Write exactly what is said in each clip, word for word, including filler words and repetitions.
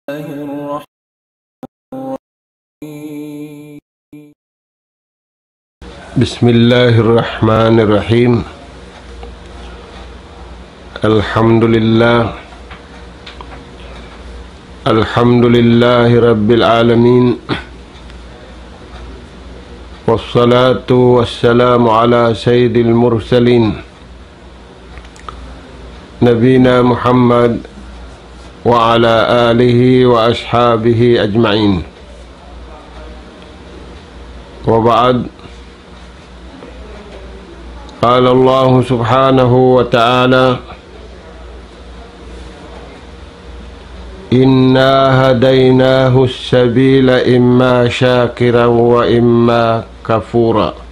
الرحمن الرحيم. بسم الله الرحمن الرحيم. الحمد لله. الحمد لله رب العالمين. والصلاة والسلام على سيد المرسلين نبينا محمد وعلى آله وأصحابه أجمعين. وبعد، قال الله سبحانه وتعالى: إنا هديناه السبيل إما شاكرا وإما كفورا.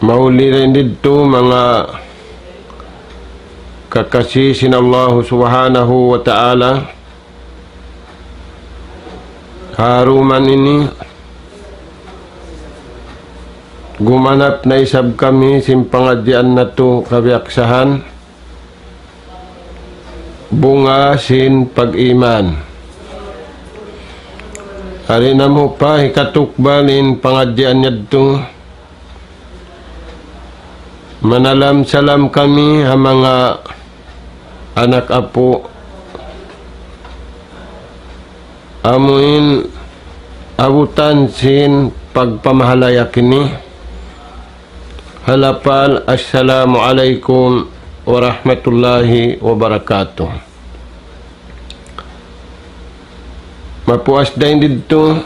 Mahuli dayn didtu manga kakasi sin Allahu Subhanahu wa Ta'ala, ha dum ini gumanap na isab kami sin pangadjian natu' kabiyaksahan, bunga sin pag-iman. Ari namu' pa hikatukbal in pangadjian yadtu, manalam-salam kami ha manga anak apu' amuin abutan sin pagpamahalaya' kini. Ha lapal, Assalamu alaykum warahmatullahi wabarakatuh. Mapuas dayn didtu,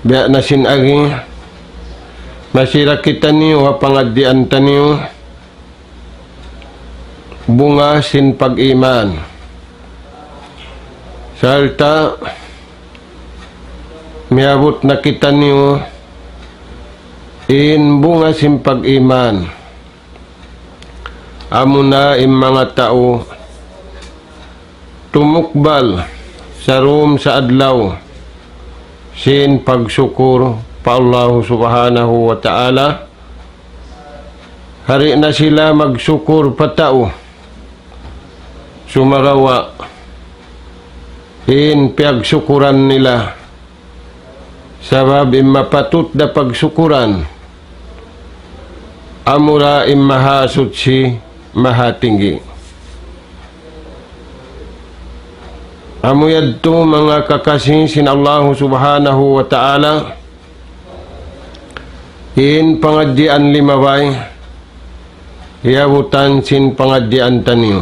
biya' na sin agi, masi ra kitaniyu ha pangadjian taniyu, bunga sin pag-iman. Sarta' miyabut na kitaniyu in bunga sin pag-iman. Amuna in manga tau tumukbal saruum sa adlaw sin pagsukur pa Allahu Subhanahu wa Ta'ala. Di' na sila magsukur pa tau, sumagawa' in piyagsukuran nila, sabab in mapatut da pagsukuran, amura in Mahasuchi, Mahatinggi. Amu yadtu manga kakasi sin Allahu Subhanahu wa Ta'ala, in pangadjian limabay, iyabutan sin pangadjian taniyu.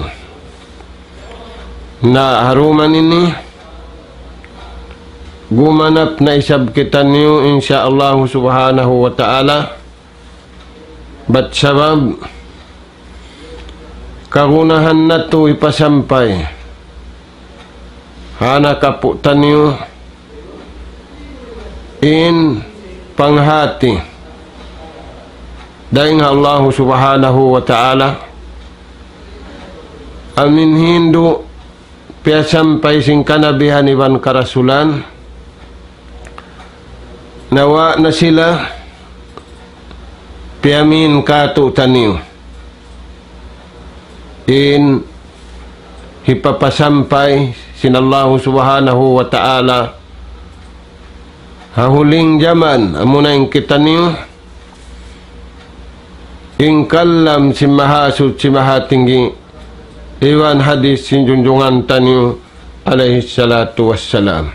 Na ha dum ini, gumanap na isab kitaniyu, insya Allahu Subhanahu wa Ta'ala. Bat sabab, kagunahan natu' hipasampay ha anak apu' taniyu in panghati dayn ha Allahu Subhanahu wa Ta'ala. Amu in hindu' piyasampay sin kanabihan iban karasulan, nawa' na sila piyamin kātu'niyu. In hipapasampay sin Allahu Subhanahu wa Ta'ala ha huling jaman, amuna in kitaniyu, in kalam sin Mahasuchi Mahatinggi, iban hadith sin junjungan taniyu, alayhi salatu wassalam.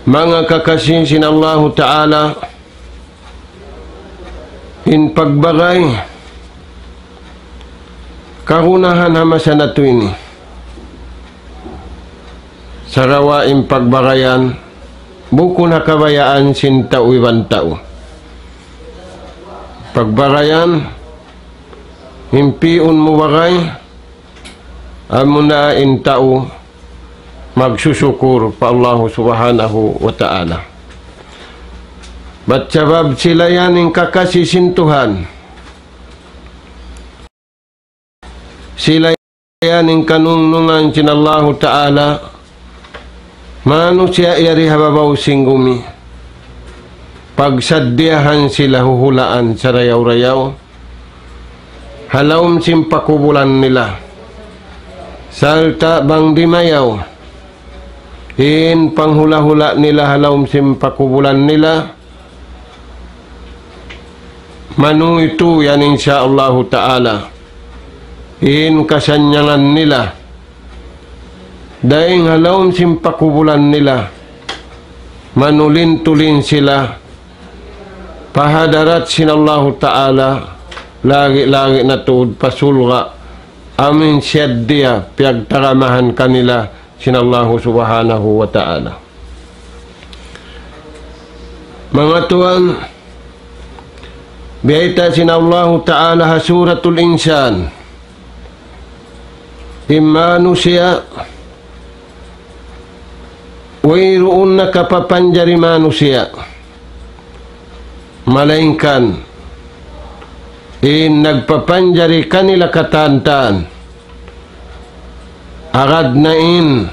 Manga kakasi sin Allahu Ta'ala, in pagbagay kagunahan ha masa natu' ini, sagawa' in pagbagayan bukun ha kabayaan sin tau iban tau. Pagbagayan, in pi'un mu bagay, amuna in tau magsusukur pa Allahu Subhanahu wa Ta'ala. Bat sabab sila yan in kakasi sin Tuhan. Sila yan in kanungnungan sin Allahu Ta'ala, manusiya' yari ha babaw sin gumi. pagsaddiyahan sila huhulaan sarayaw-rayaw ha lawm sin pakubulan nila. Sarta' bang dimayaw in panghula'-hula' nila ha lawm sin pakubulan nila, manuytuy yan, insya Allahu ta'ala, in kasannyangan nila dayn ha lawm sin pakubulan nila, manulin-tulin sila pa hadarat sin Allahu ta'ala, lagi'-lagi' na tuud pa surga', amu in saddiya piyagtaramahan kanila sin Allahu subhanahu wa ta'ala. Manga tuwan, biyayta' sin Allahu ta'ala ha Suratul Insan, in manusiya', wayruun nakapapanjari manusiya', malaingkan in nagpapanjari kanila katan-katan, agad na in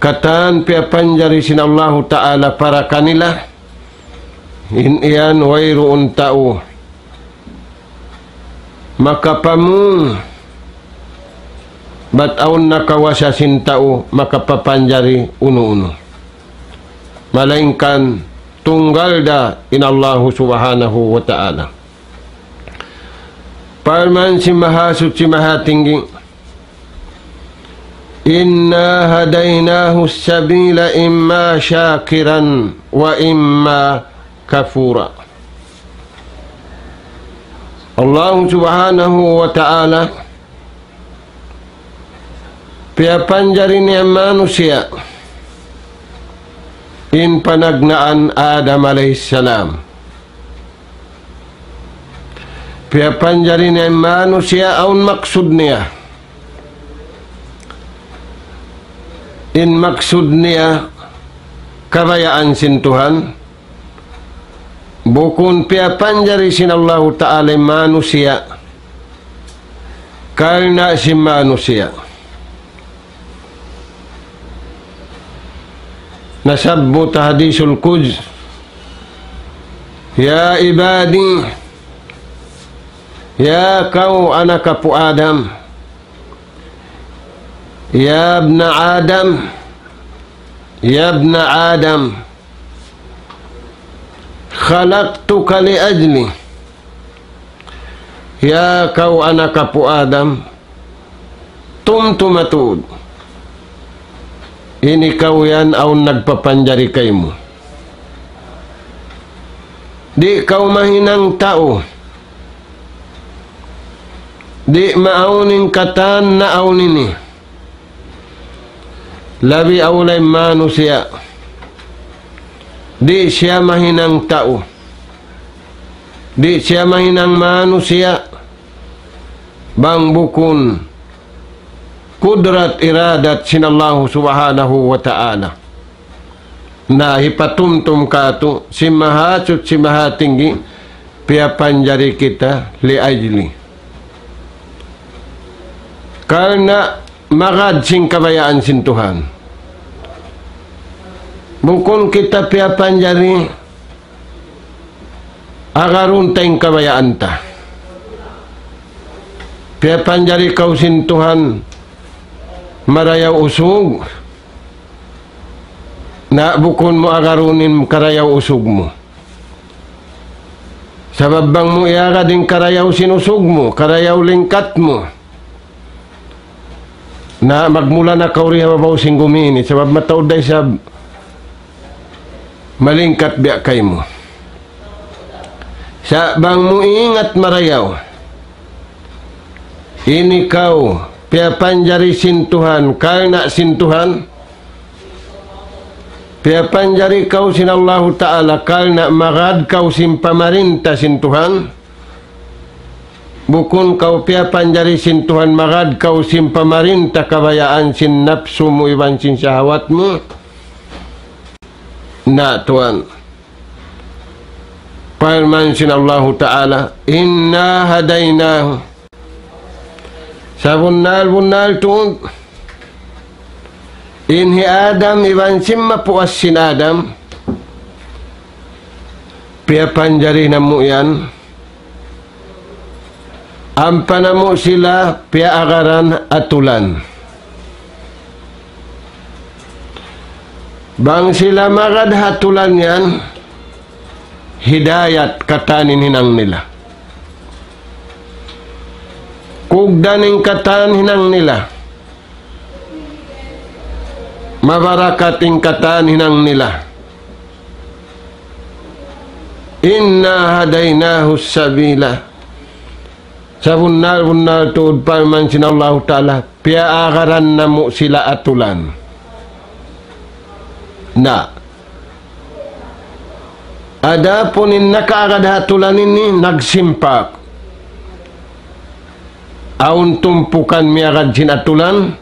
katan piyapanjari sin Allahu ta'ala para kanila, in yan wayruun tau makapamung, bat awn nakawasa sin tau makapapanjari unu-unu, malaingkan tunggal da in Allahu subhanahu wa ta'ala. Parman sin Mahasuchi Mahatinggi, إنا هديناه السبيل إما شاكرا وإما كفورا. Allahu subhanahu wa ta'ala piyapanjari niya manusiya' in panagnaan Adam alayhi salam. Piyapanjari niya manusiya' awn maksud niya. In maksud niya kabayaan sin Tuhan, bukun piyapanjari sin Allahu ta'ala manusiya' karna' sin manusiya'. Nasabbut ha hadisul qudsi, يا عبادي, ya kaw anak apu' Adam, يا ابن آدم, ya ibna Adam, خلقتك لأجلي. Ya kaw anak apu' Adam, tumtuma tuud. Ini kaw yan awn nagpapanjari kaymu. Di' kaw mahinang tau. Di' maawn in katan naawn ini. Labi awla in manusiya'. Di' siya mahinang tau. Di' siya mahinang manusiya'. Bang bukun kudrat iradat sin Allahu subhanahu wa ta'ala. Na hipatumtum katu', sin Mahasuchi Mahatinggi, piyapanjari kita لأجلي. Karna' magad sin kabayaan sin Tuhan. Bukun kita piyapanjari agarun ta in kabayaan ta. Piyapanjari kaw sin Tuhan marayaw usug. Na bukun mu agarun in karayaw usug mu. Sabab bang mu iyagad in karayaw sin usug mu, karayaw lingkat mu, na magmula na kaw di ha babaw sin gumi ini, sabab mataud da isab malingkat biya' kaymu. Sa' bang mu ingat marayaw, ini kaw piyapanjari sin Tuhan, karna' sin Tuhan, piyapanjari kaw sin Allahu Ta'ala, karna' magad kaw sin pamarinta sin Tuhan, bukun kaw piyapanjari sin Tuhan, magad kaw sin pamarinta kabayaan sin napsu mu iban sin shahawat mu. Na tuwan. Parman sin Allahu Ta'ala, إنا هديناه. Sabunnal-bunnal tuud. In hi Adam iban sin mapuas sin Adam. Piyapanjari namu' yan, ampa namu' sila piyaagaran atulan. Bang sila magad ha atulan yan, hidayat katan in hinang nila. Kugdan in katan hinang nila. Mabarakat in katan hinang nila. إنا هديناه السبيل. Sabunnal-bunnal tuud parman sin Allahu Ta'ala, piyaagaran namu' sila atulan. Na, adapun in nakaagad ha atulan ini nagsimpak. Awn tumpukan miyagad sin atulan.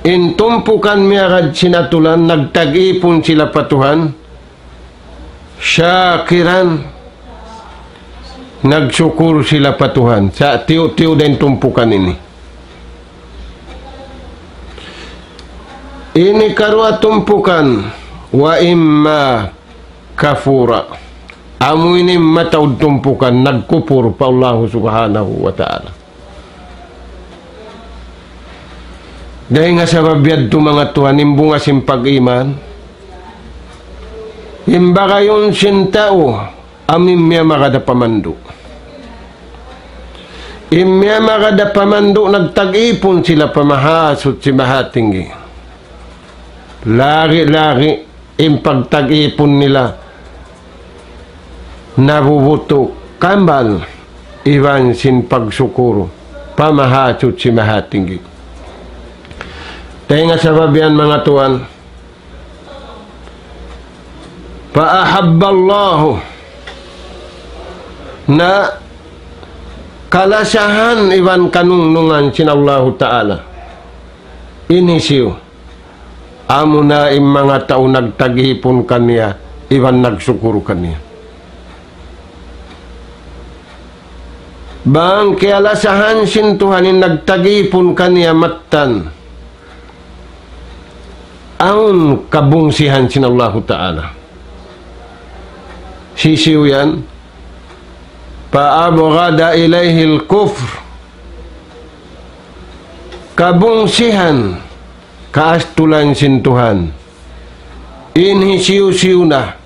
In tumpukan miyagad sin atulan, nagtag-ipun sila pa Tuhan. شاكرا, nagsukur sila pa Tuhan. Sa' tiyu'-tiyu' da in tumpukan ini. Ini karuwa tumpukan, وإما كفورا. Amu ini mataud tumpukan nagkupur pa Allahu Subhanahu wa Ta'ala. Dayn ha sabab yadtu manga tuwan, in bunga sin pag-iman, in bagayun sin tau, amu in miyamagad ha pamandu'. In miyamagad ha pamandu', nagtag-ipun sila pa Mahasuchi Mahatinggi. Lagi'-lagi' in pagtag-ipun nila nabubutu' kambal iban sin pagsukur pa Mahasuchi Mahatinggi. Dayn ha sabab yan manga tuwan, فأحب الله, na kalasahan iban kanungnungan sin Allahu Ta'ala in hisiyu. Amuna in manga tau nagtag-ipun kaniya, iban nagsukur kaniya. Bang kiyalasahan sin Tuhan in nagtag-ipun kaniya mattan, awn kabungsihan sin Allahu Ta'ala. Hisiyu yan? فأبغض إليه الكفر. Kabungsihan kaastulan sin Tuhan. In hisiyu-siyu na,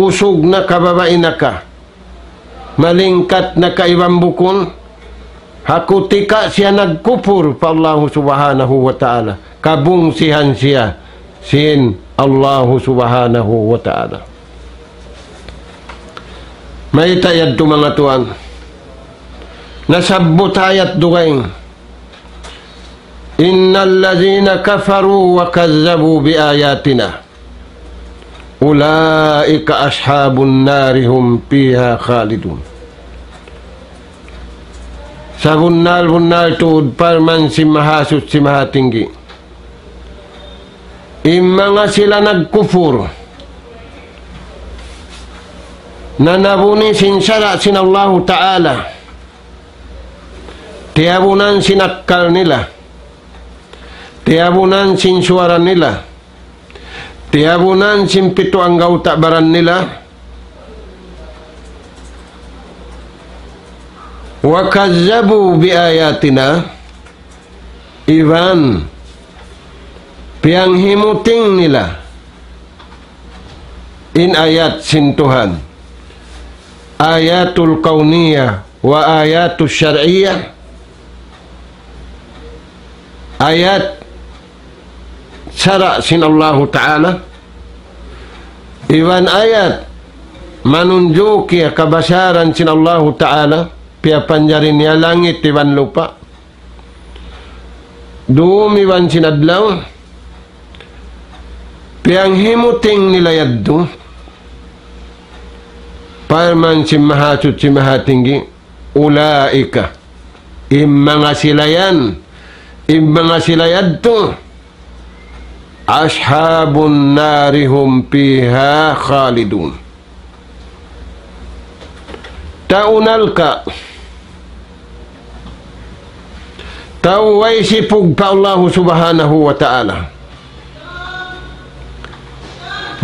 usug na ka, babai na ka, malingkat na ka iban bukun, ha kutika siya nagkupur pa Allahu Subhanahu wa Ta'ala, kabungsihan siya sin Allahu Subhanahu wa Ta'ala. Mayta' yadtu manga tuwan? Nasabbut ayat dugaing. إن الذين كفروا وكذبوا بآياتنا أولئك أصحاب النار هم فيها خالدون. Sabunnal-bunnal tuud parman sin Mahasuchi Mahatinggi. In manga sila nagkupur, nanabuni sin sara' sin Allahu Ta'ala, tiyabunan sin akkal nila, tiyabunan sin suwara nila, tiyabunan sin pitu anggawta' baran nila, وكذبوا بآياتنا, iban piyanghimuting nila in ayat sin Tuhan, ayatul kawniyah wa ayatul syar'iyah, ayat sara' sin Allahu Ta'ala, iban ayat manunjuki kabasaran sin Allahu Ta'ala, piyapanjari niya langit iban lupa', dum iban sin adlaw, piyanghimuting nila yadtu, parman sin Mahasuchi Mahatinggi, أولئك, in manga sila yan, in manga sila yadtu, أصحاب النار هم فيها خالدون. Tau narka', tau way sipug pa Allahu Subhanahu wa Ta'ala.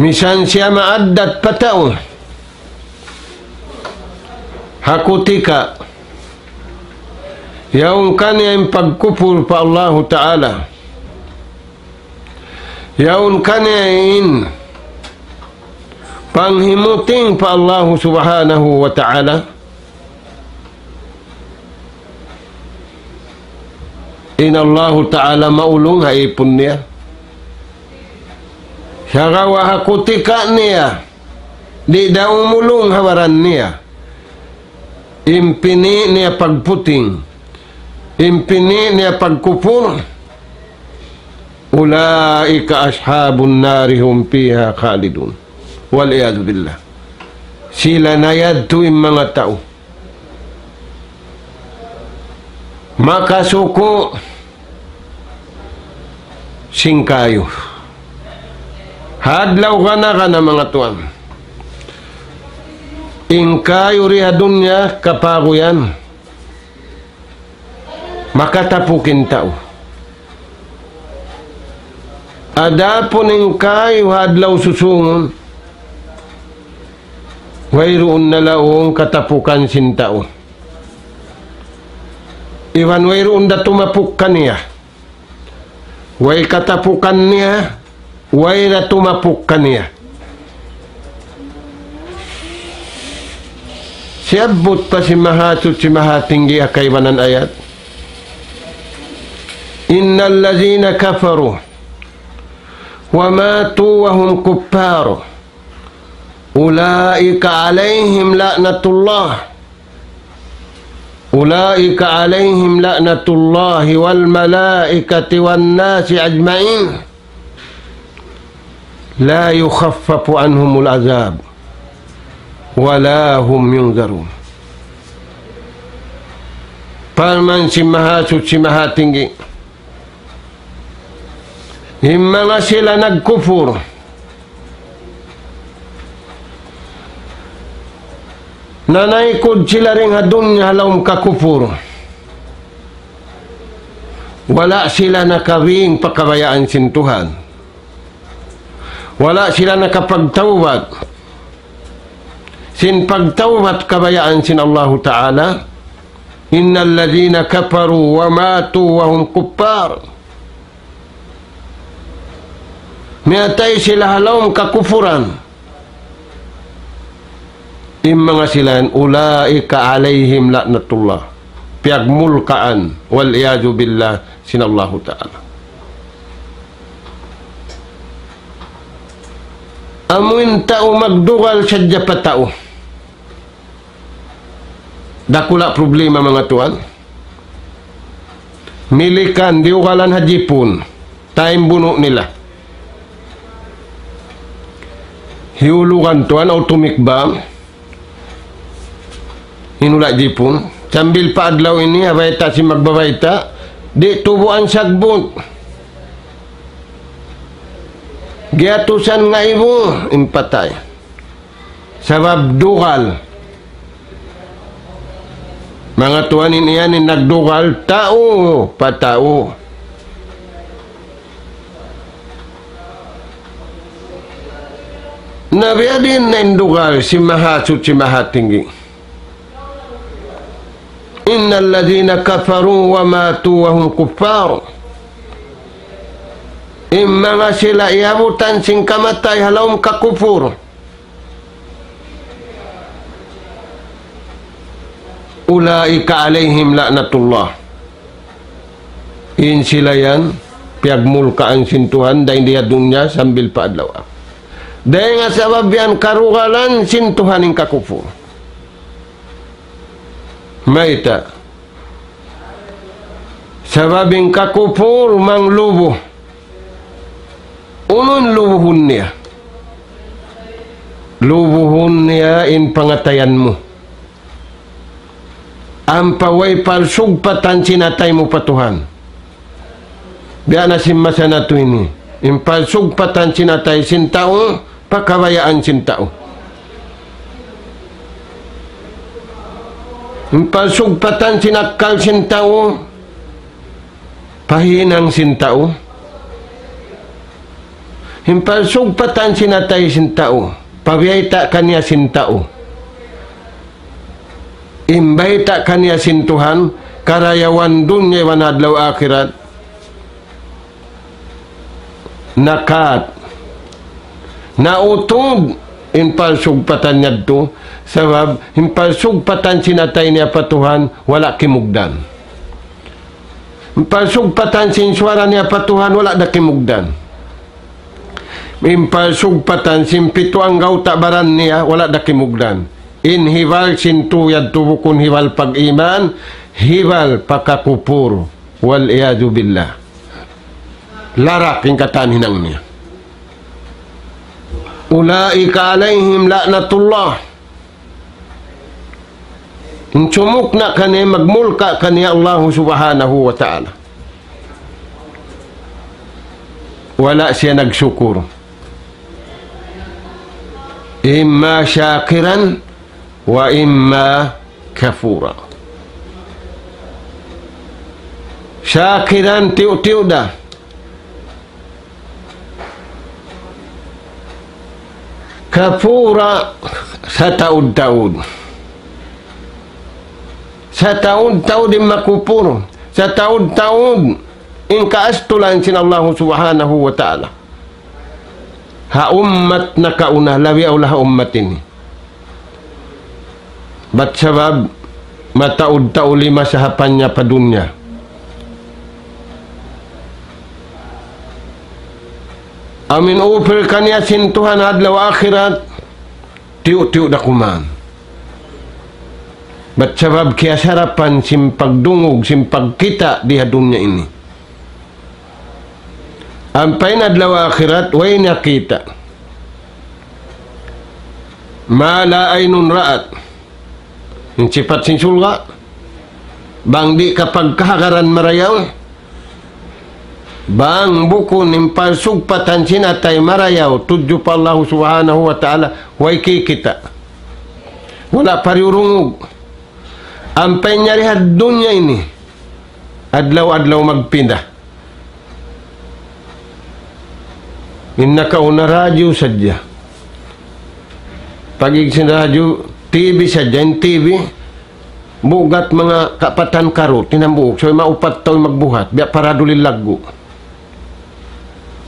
Misan siya maaddat pa tau. Ha kutika, yaun kaniya in pagkupur pa Allahu Ta'ala. Yaun kaniya in panghimuting pa Allahu Subhanahu wa Ta'ala. In Allahu Ta'ala maulung ha ipun niya. Sagawa' ha kutika niya, di' da umulung ha baran niya. In pini' niya pagputing, in pini' niya pagkupur, أولئك أصحاب النار هم فيها خالدون. والعياذ بالله. Sila na yadtu in manga tau makasuku' sin kayu. Ha adlaw kana-kana, manga tuwan. In kayu di ha dunya kapaguyan. Makatapuk in tau. Adapun in kayu ha adlaw susungun, wayruun na laung katapukan sin tau. Iban wayruun da tumapuk kaniya. Way katapukan niya, way da tumapuk kaniya. Siyabbut pa sin Mahasuchi Mahatinggi ha kaibanan ayat, إن الذين كفروا وماتوا وهم كفار أولئك عليهم لعنة الله أولئك عليهم لعنة الله والملائكة والناس أجمعين لا يخفف عنهم العذاب ولا هم ينظرون. Parman sin Mahasuchi Mahatinggi, in manga sila nagkupur, nanaykud sila dayn ha dunya ha lawm kakupur. Wala' sila nakabing pa kabayaan sin Tuhan. Wala' sila nakapagtawbat sin pagtawbat kabayaan sin Allahu Ta'ala. إن الذين كفروا وماتوا وهم كفار. Miyatay sila ha lawm kakupuran. In manga sila yan, أولئك عليهم لعنة الله. Piyagmulkaan, والعياذ بالله, sin Allahu Ta'ala. Amu in tau magdugal sadja pa tau. Dakula' problema, manga tuwan. Milikan, diyugalan ha Jipun. Time bunu' nila. Hiyulugan tuwan atomic bomb. In hula' Jipun. Sambil pa adlaw ini, ha bayta' sin magbabayta', di' tubuan sagbut. Giyatusan ngaibu in patay. Sabab dugal. Manga tuwan, in yan in nagdugal, tau pa tau. Na biya' diin na in dugal sin Mahasuchi Mahatinggi. إن الذين كفروا وماتوا وهم كفار. In manga sila iyabutan sin kamatay ha lawm kakupur. أولئك عليهم لعنة الله. In sila yan, piyagmulkaan sin Tuhan, dayn di ha dunya sambil pa adlaw. Dayn ha sabab yan karugalan sin Tuhan in kakupur. Mayta'? Sabab in kakupur manglubu. Unu in lubuhun niya? Lubuhun niya in pangatayan mu. Ampa way palsugpatan sin atay mu pa Tuhan. Biya' na sin masa natu' ini. In palsugpatan sin atay sin tau, pa kabayaan sin tau. In palsugpatan sin akkal sin tau, pa hinang sin tau. In palsugpatan sin atay sin tau, pabiyayta' kaniya sin tau. In bayta' kaniya sin Tuhan, karayawan dunya iban adlaw akhirat. Nakat. Nautud in palsugpatan niya yadtu, sabab in palsugpatan sin atay niya pa Tuhan, wala' kimugdan. In palsugpatan sin suwara niya pa Tuhan, wala' da kimugdan. In palsugpatan sin pitu anggawta' baran niya, wala' da kimugdan. In hibal sin tau yadtu bukun hibal pag-iman, hibal pakakupur. والعياذ بالله. Larak in katan hinang niya. أولئك عليهم لعنة الله. In sumukna' kaniya, magmulka' kaniya Allah subhanahu wa ta'ala. Wala' siya nagsukur. إما شاكرا وإما كفورا. شاكرا, tiyu'-tiyu' da. كفورا, sataud-taud. Sataud-taud in makupur. Sataud-taud in kaastulan sin Allah subhanahu wa ta'ala. Ha ummat nakauna, labi awla ha ummat ini. Bat sabab, mataud-taud limasa ha panya pa dunya. Amu in upil kaniya sin Tuhan adlaw akhirat, tiyu'-tiyu' da kuman. Bat sabab kiyasarapan sin pagdungug, sin pagkita' di ha dunya ini. Ampa in adlaw akhirat, way niya kita'. ما لا عين رأت. In sipat sin surga'. Bang di' kapagkahagaran marayaw. Bang bukun in palsugpatan sin atay marayaw. Tudju pa Allah subhanahu wa ta'ala. Way kikita'. Wala' pariyurungug. Ampa in yari ha dunya ini. Adlaw-adlaw magpinda. In nakauna radyo sadja. Pag-ig sin radyo, T V sadja, in T V, bugat manga kapatan karut, in hambuuk. So, maupat tau magbuhat, biya' paradulil laggu'.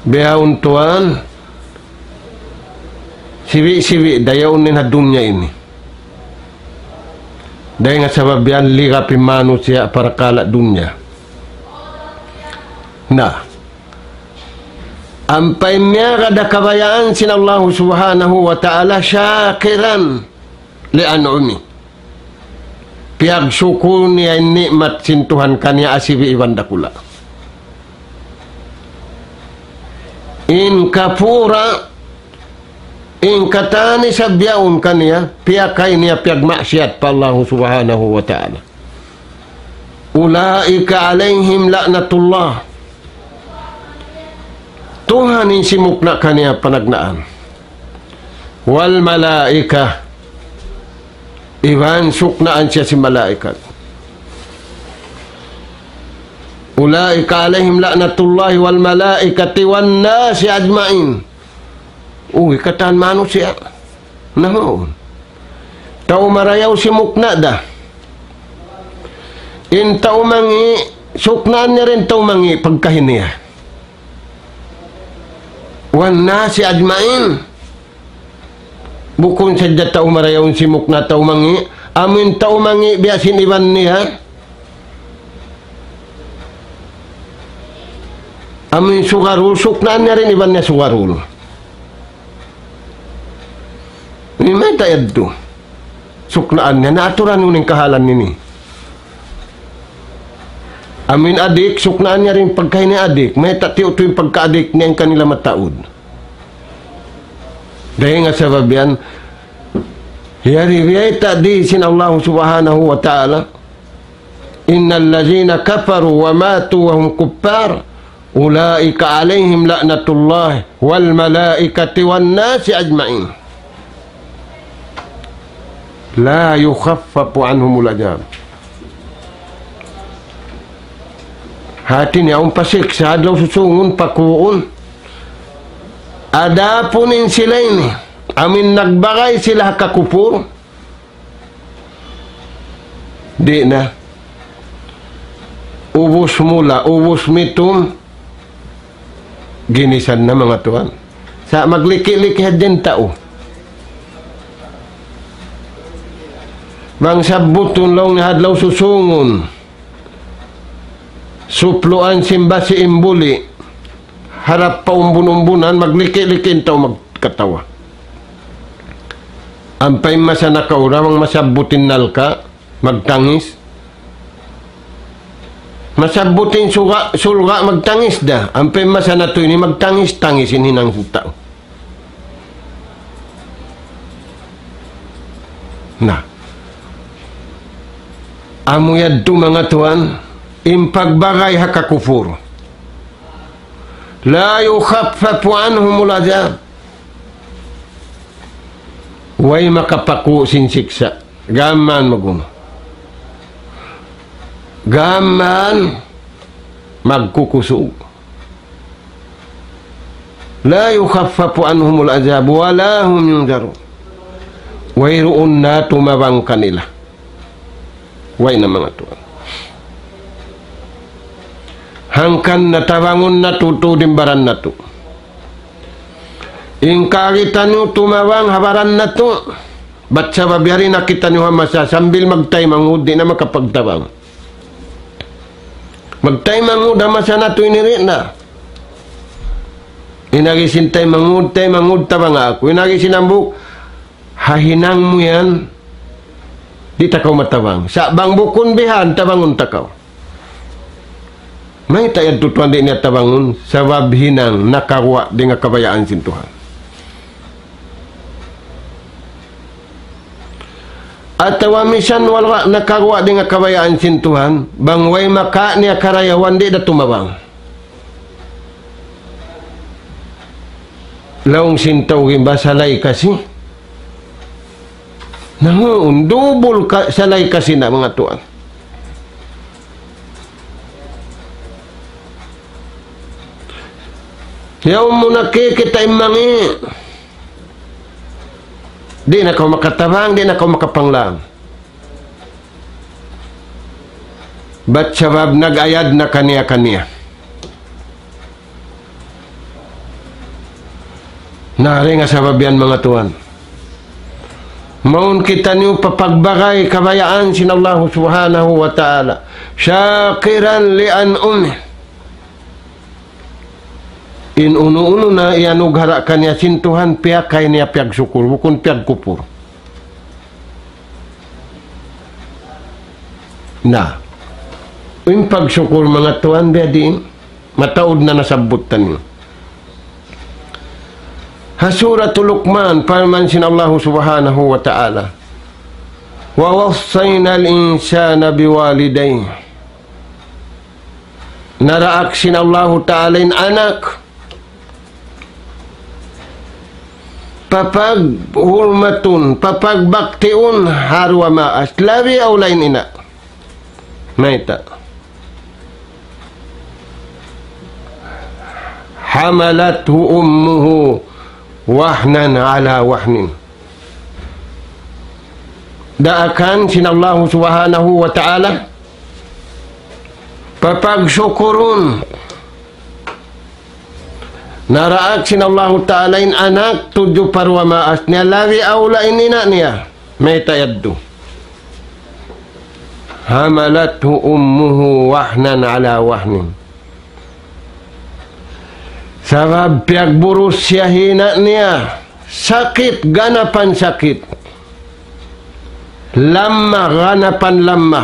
Bihaun tuwan, sibi'-sibi', dayaun in ha dunya ini. Dayn ha sabab yan, ligap in manusiya' parakala' dunya. Na, ampa in miyagad ha kabayaan sin Allah subhanahu wa ta'ala, شاكرا لأنعمه. Piyagsukur niya in ni'mat sin Tuhan kaniya asibi' iban dakula'. In كفورا, in katan isab yaun kaniya, piyakay niya piyagmaksiyat pa Allah subhanahu wa ta'ala. أولئك عليهم لعنة الله. Tuhan in simukna' kaniya panagnaan. والملائكة. Iban suknaan siya sin malaikat. أولئك عليهم لعنة الله والملائكة والناس أجمعين. Uy, katan manusiya'. Nahun. Tau marayaw simukna' da. In tau mangi', suknaan niya da in tau mangi' pagkahi niya. والناس أجمعين. Bukun sadja tau marayaw in simukna' tau mangi'. Amu in tau mangi' biya' sin iban niya. Amu in sugarul, suknaan niya da in iban niya sugarul. Ini mayta' yadtu. Suknaan niya, naaturan niya in kahalan ini. Amu in adik, suknaan niya da in pagkahi niya adik. Mayta' tiyutuy in pagkaadik niya in kanila mataud. Dayn ha sabab yan, yari biyayta' di sin Allah subhanahu wa ta'ala, إن الذين كفروا وماتوا وهم كفار أولئك عليهم لعنة الله والملائكة والناس أجمعين لا يخفف عنهم العذاب. Hati niya, awn pasiksa' adlaw susungun, pakuun. Adapun in sila ini, amu in nagbagay sila ha kakupur, di' na. Ubus mula, ubus mitum, ginisan na, manga tuwan. Sa' magliki-liki hadja in tau. Bang sabbutun laung niya ha adlaw susungun, supluan sin basi' in buli', harap pa umbun-umbunan, magliki-liki in tau magkatawa. Ampa in masa nakauna, bang masabbut in nalka', magtangis. Masabbut in suga-, surga', magtangis da. Ampa in masa natu' ini, magtangis-tangis in hinang sin tau. Na. Amu yadtu, manga tuwan, in pagbagay ha kakupur. لا يخفف عنهم العذاب. Way makapaku' sin siksa'. Gām mayan magunu. Gām mayan magkukusug. لا يخفف عنهم العذاب ولا هم ينظرون. Wayruun na tumabang kanila. Way na, manga tuwan. Hangkan na tabangun natu' tuud in baran natu'. In kaagi taniyu tumabang ha baran natu'. Bat sabab yari na kitaniyu ha masa sambil magtaymanghud, di' na makapagtabang. Magtaymanghud ha masa natu' ini, di' na. In agi sin taymanghud, taymanghud, tabanga aku. In agi sin hambuuk, ha hinang mu yan, di' ta kaw matabang. Sa' bang bukun bihan, tabangun ta kaw. Mayta' yadtu tuwan di' niya tabangun, sabab hinang nakaguwa' dayn ha kabayaan sin Tuhan. Atawa misan wala' nakaguwa' dayn ha kabayaan sin Tuhan, bang way makawa' niya karayawan, di' da tumabang. Laung sin tau gimba, salay kasi. Nanguun, dubul ka, salay kasi na, manga tuwan. Yaun mu nakikita' in mangi'. Di' na kaw makatabang, di' na kaw makapanglang. Bat sabab nag-ayad na kaniya-kaniya. Na, dayn ha sabab yan, manga tuwan. Mawn kitaniyu papagbagay kabayaan sin Allahu Subhanahu wa Ta'ala. شاكرا لأنعمه. In unu-unu na iyanughara' kaniya sin Tuhan, piyakay niya piyagsukur, bukun piyagkupur. Na, in pagsukur, manga tuwan, biya' diin, mataud na nasabbut taniyu. Ha Suratul Luqman, parman sin Allahu Subhanahu wa Ta'ala, ووصينا الإنسان بوالديه. Naraak sin Allahu Ta'ala in anak papaghurmatun, papagbaktiun ha duwa maas, labi awla in ina'. Mayta'? حملته أمه وهنا على وهن. Daakan sin Allahu Subhanahu wa Ta'ala papagsukurun. Naraak sin Allahu Ta'ala in anak tudju pa duwa maas niya, labi awla in ina' niya. Mayta' yadtu? حملته أمه وهنا على وهن. Sabab piyagburus siya ha ina' niya, sakit, ganapan sakit. Lamma, ganapan lamma.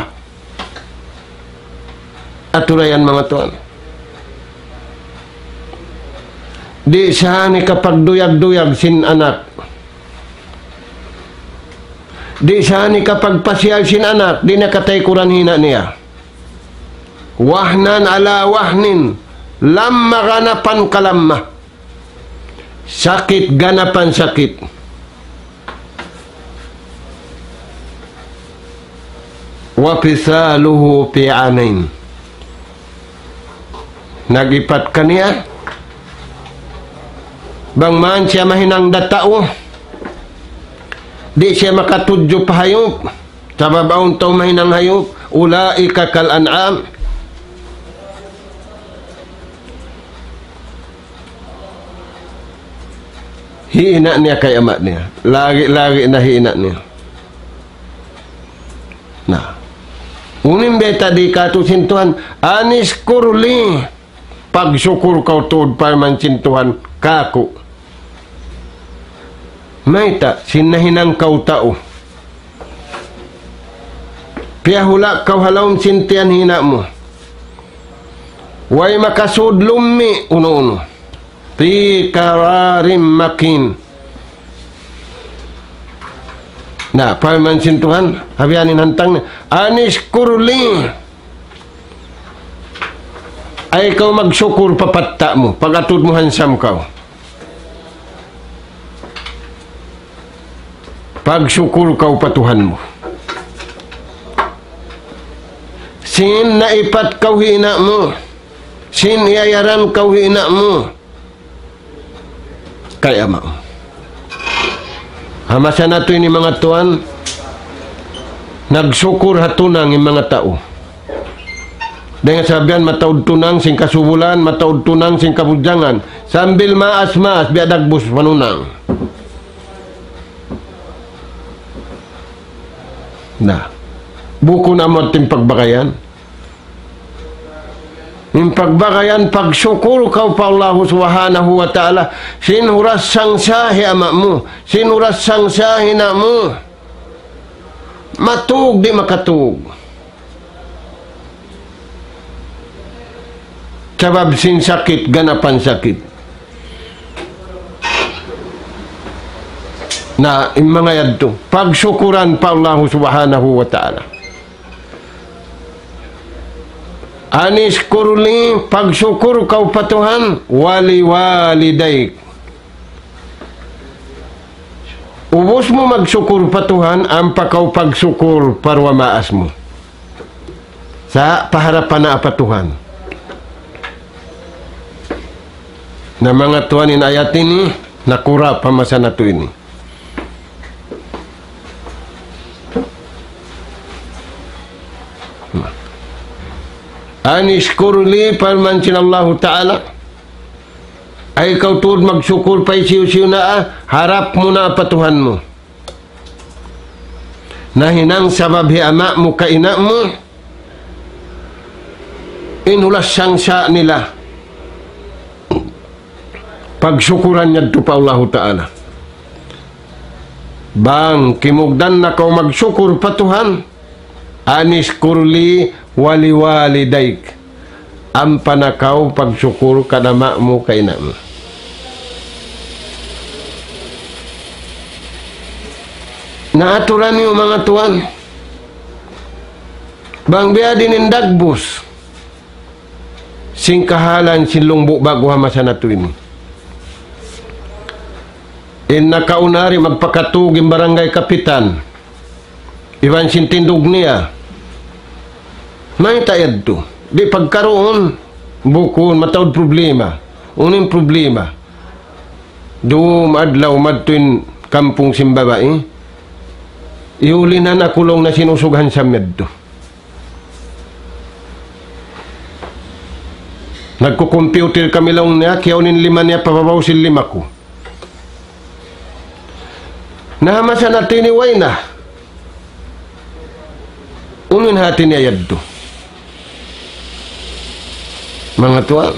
Aturayan, manga tuwan. Di' sa ini kapagduyag-duyag sin anak. Di' sa ini kapagpasiyal sin anak, di' na kataykuran ha ina' niya. وهنا على وهن, lamma ganapan kalamma. Sakit ganapan sakit. وفصاله في عامين. Nag-ipat kaniya, Bang man siya mahinang da tau, di' siya makatudju pa hayup. Sabab awn tau mahinang hayup, أولئك كالأنعام. Hina' niya kay ama' niya. Lagi'-lagi' na hina' niya. Na. Unu in bayta' di' katu' sin Tuhan, أن اشكر لي. Pagsukur kaw tuud parman sin Tuhan kāku'. Mayta', sin nahinang kaw tau. Piyahula' kaw ha lawm sin tiyan hina' mu. Way makasud lummi' unu-unu. في قرار مكين. Na, parman sin Tuhan, ha biya' ini in hantang niya, أن اشكر لي. Ay kaw magsukur pa patta' mu, pag-atud mu handsome kaw. Pagsukur kaw pa Tuhan mu. Sin naipat kaw hi ina' mu. Sin iyayaran kaw hi ina' mu. Kay ama'. Ha masa natu' ini manga tuwan, nagsukur ha tunang in manga tau. Dayn ha sabab yan mataud tunang sin kasubulan, mataud tunang sin kabudjangan. Sambil maas-maas, biya' dagbus panunang. Na, bukun amu in pagbagayan. In pagbagayan, pagsukur kaw pa Allahu Subhanahu wa Ta'ala, sin huras sangsa' hi ama' mu, sin huras sangsa' hi ina' mu. Matug di' makatug. Sabab sin sakit, ganapan sakit. Na, in manga yadtu, pagsukuran pa Allahu Subhanahu wa Ta'ala. أن اشكر لي, pagsukur kaw pa Tuhan, ولوالديك. Ubus mu magsukur pa Tuhan, ampa kaw pagsukur pa duwa maas mu. Sa' paharapan na pa Tuhan. Na manga tuwan, in ayat ini, nakura' pa masa natu' ini. أن اشكر لي, parman sin Allahu Ta'ala. Ay kaw tuud magsukur pa hisiyu-siyu na, ah, harap mu na pa Tuhan mu. Nahinang sabab hi ama' mu kay ina' mu, in hulas sangsa' nila. Pagsukuran yadtu pa Allahu Ta'ala. Bang kimugdan na kaw magsukur pa Tuhan, أن اشكر لي ولوالديك. Ampa na kaw pagsukur kan ama' mu, kan ina' mu. Na aturan niyu manga tuwan. Bang biya' diin in dagbus sin kahalan sin Lumbuk Bagu ha masa natu' ini. In nakauna di' magpakatug in barangay kapitan. Iban sin tindug niya. Mayta' yadtu? Di' pagkaruun, bukun, mataud problema. Unu in problema? Dum adlaw madtu in kampung sin babai. Iyulinan aku laung niya sin usug handsome yadtu. Nagkukumpiyutir kami laung niya, kiyaun in lima niya pa babaw sin lima ku. Na ha masa natu' ini way na. Unu in hati niya yadtu? Manga tuwan.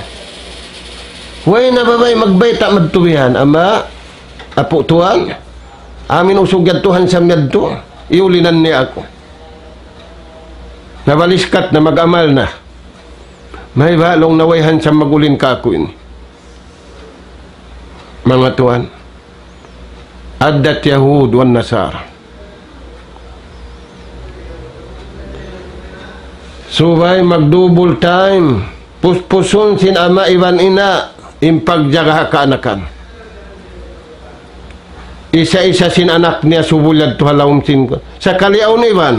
Way na babai magbayta' madtu bihan, ama, apu' tuwan. Amin usug yadtu, handsome yadtu. Iyulinan niya aku. Nabaliskat na, mag-amal na. Mayta' laung niya way handsome mag-ulin kāku' ini. Manga tuwan, addat Yahud wan Nasara. Subay mag-double time, puspusun sin ama' iban ina' in pagjaga ha kaanakan. Isa-isa sin anak niya subul yadtu ha lawm sin, sakali awn iban.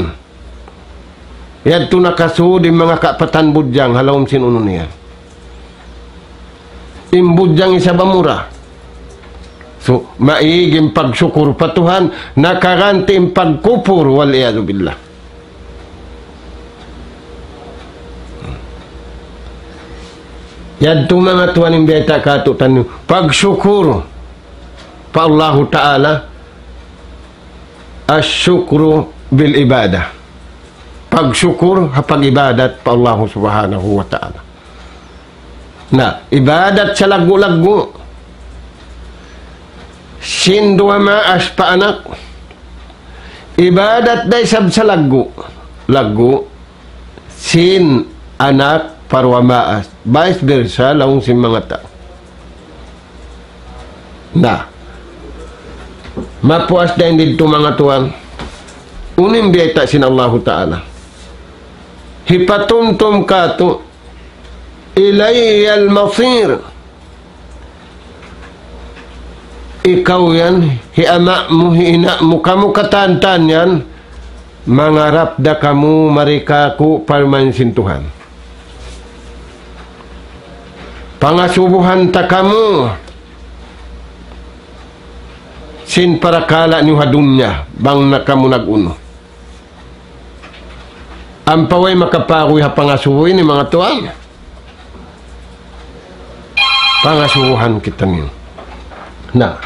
Yadtu nakasud in manga kapatan budjang ha lawm sin unu niya. In budjang isab amura. So, maig in pagsukur pa Tuhan, nakaganti in pagkupur, wal iyadhu billah. Yadtu manga tuwan in biyayta' kātu'niyu, pagsukur pa Allahu Ta'ala, الشكر بالعبادة. Pagsukur ha pag-ibadat pa Allahu Subhanahu wa Ta'ala. Na, ibadat salaggu'-laggu'. Sin duwa maas pa anak. Ibadat da isab salaggu'-laggu'. Sin anak pa duwa maas. Vice versa, laung sin manga tau. Na. Mapuas da in didtu manga tuwan. Unu in biyayta' sin Allahu Ta'ala. Hipatumtum kātu', إلي المصير. Ikaw yan, hi ama' mu, hi ina' mu, kamu katan-katan yan, mangarap da kamu mari kāku' parman sin Tuhan. Pangasubuhan ta kamu sin parakala' niyu ha dunya, bang na kamu nag-unu. Ampa way makapaguy ha pangasubu ini, manga tuwan. Pangasubuhan kitaniyu. Na.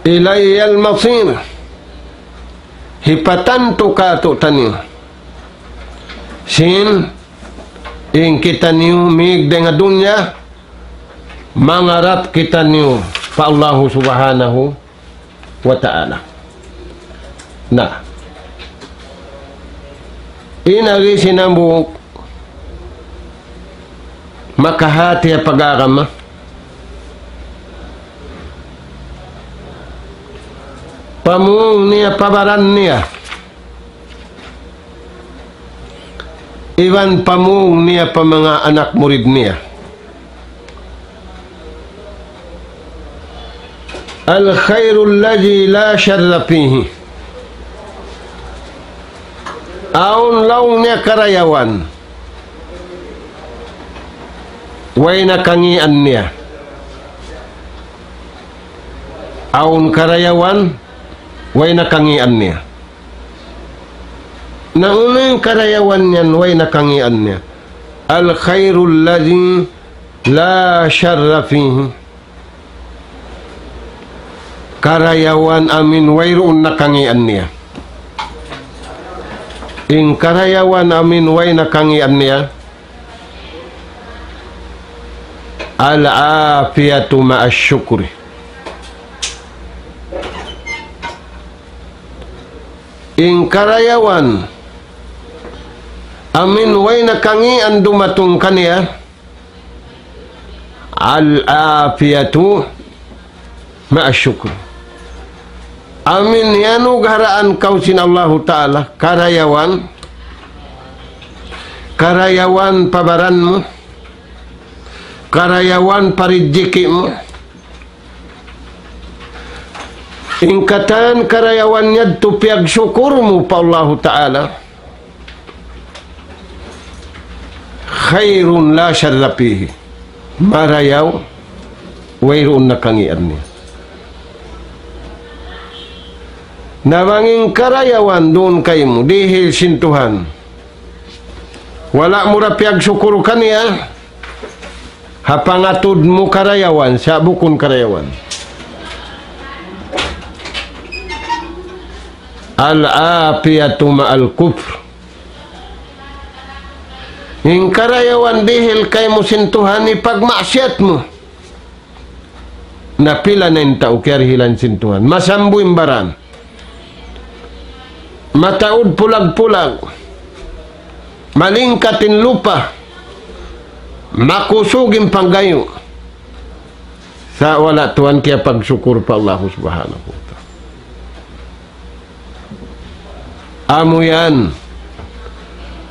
إلي المصير. Hipatantu kātu'niyu. Sin, in kitaniyu, mig dayn ha dunya, mangarap kitaniyu pa Allahu Subhanahu wa Ta'ala. Na. In agi sin hambuuk makahati ha pag-agama. Pamung niya pa baran niya. Iban pamung niya pa manga anak murid niya. الخير الذي لا شر فيه. Awn laung niya karayawan way na kangīan niya. Awn karayawan way na kangīan niya. Na unu in karayawan yan way na kangīan niya? الخير الذي لا شر فيه. Karayawan amuin wayruun na kangīan niya. In karayawan amuin way na kangīan niya, العافية مع الشكر. In karayawan amuin way na kangīan dumatung kaniya, العافية مع الشكر. Amuin iyanugharaan kaw sin Allahu Ta'ala karayawan, karayawan pa baran mu, karayawan pa rijiki' mu. In katan karayawan yadtu piyagsukur mu pa Allahu Ta'ala, خير لا شر فيه. Marayaw, wayruun na kangīan niya. Na bang in karayawan duun kaymu, dihil sin Tuhan, wala' mu da piyagsukur kaniya, ha pangatud mu karayawan, sa' bukun karayawan. العافية مع الكفر. In karayawan dihil kaymu sin Tuhan, hipagmaksiyat mu. Na pila na in tau kiyarihilan sin Tuhan. Masambu in baran. Mataud pulag-pulag. Malingkat in lupa. Makusug in panggayu'. Sa' wala' tuwan kiyapagsukur pa Allahu Subhanahu wa Ta'ala. Amu yan,